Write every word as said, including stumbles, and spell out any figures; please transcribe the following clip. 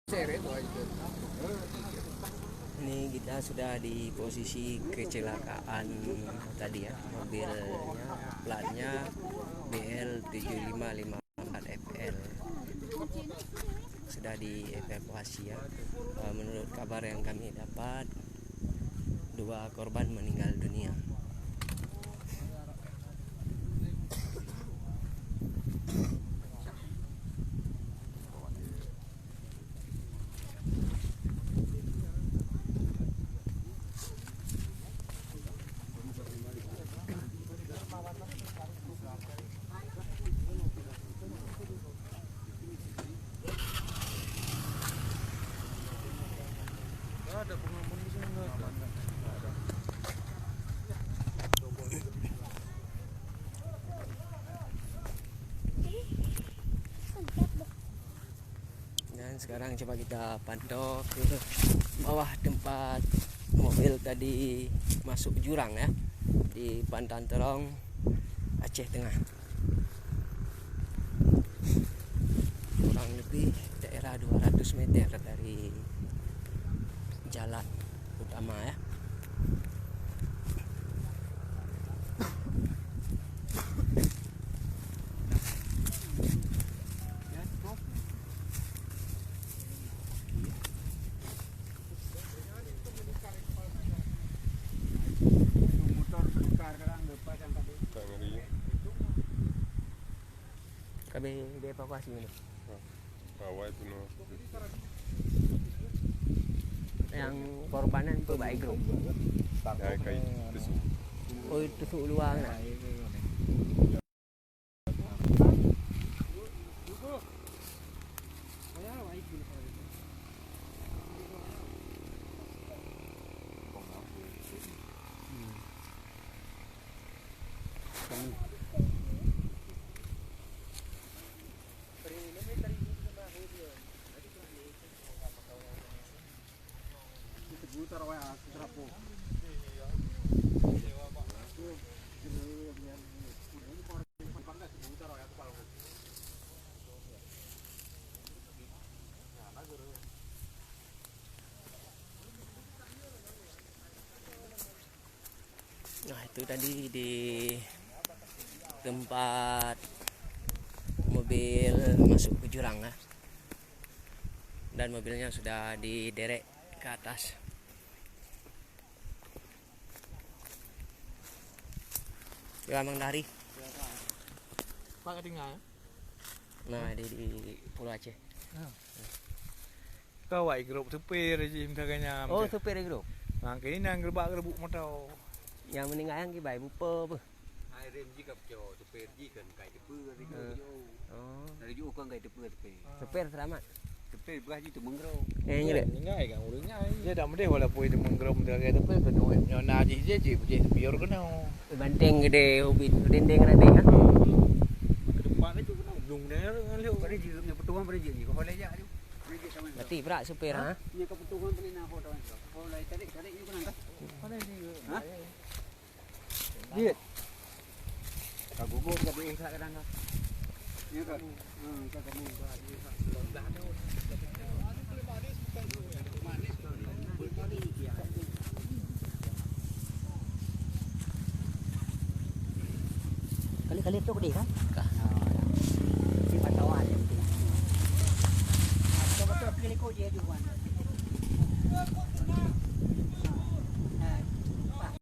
Ini kita sudah di posisi kecelakaan tadi ya, mobilnya platnya B L tujuh lima lima empat F L. Sudah dievakuasi ya. Eh, menurut kabar yang kami dapat, dua korban meninggal dunia. Dan sekarang coba kita pantau ke bawah tempat mobil tadi masuk jurang ya, di Pantan Terong, Aceh Tengah. Kurang lebih daerah dua ratus meter dari jalan utama ya. Kami dievakuasi mana? Awai tu no. Yang korban nyan peubaik grup. Ya, kai tesu. Oh, teusuk luwa kan? Nah, itu tadi di tempat mobil masuk ke jurang lah. Dan mobilnya sudah diderek ke atas. Ya, Mang Dari. Pak tinggal ya? Nah, di, di Pulau Aceh. Kawai grup supir jih misalnya. Oh, supir grup. Nah, kini nang gerbak gerbuk motor. Yang meninggal yang kibai bupa apa? Hai rem jih ka pecah, supir jih kan kai tepe dari jauh. Oh. Dari jauh kan kai tepe tepe. Supir selamat. Supir belah jih teumenggerom. Eh, ni dek. Meninggal kan urang nyan. Dia dah mendeh walaupun teumenggerom dari tepe kena nyona jih je je je tepior kena. Banteng gede ubit dinding tadi kan. Ke depan itu kena ujung dia ngalih. Pada jih putuhan pada jih. Kau boleh jak tu. Berarti berat supir ha? Nya ka putuhan boleh nak foto. Kau lai tarik tarik ni kena. Ha? Jeuet. Ka gugur ka beuéh that kadang ka. Ya ka. Hmm, ka kamu. Kali-kali tu gede kan? Ka. Si pantauan. Betul-betul pilih kau dia jual.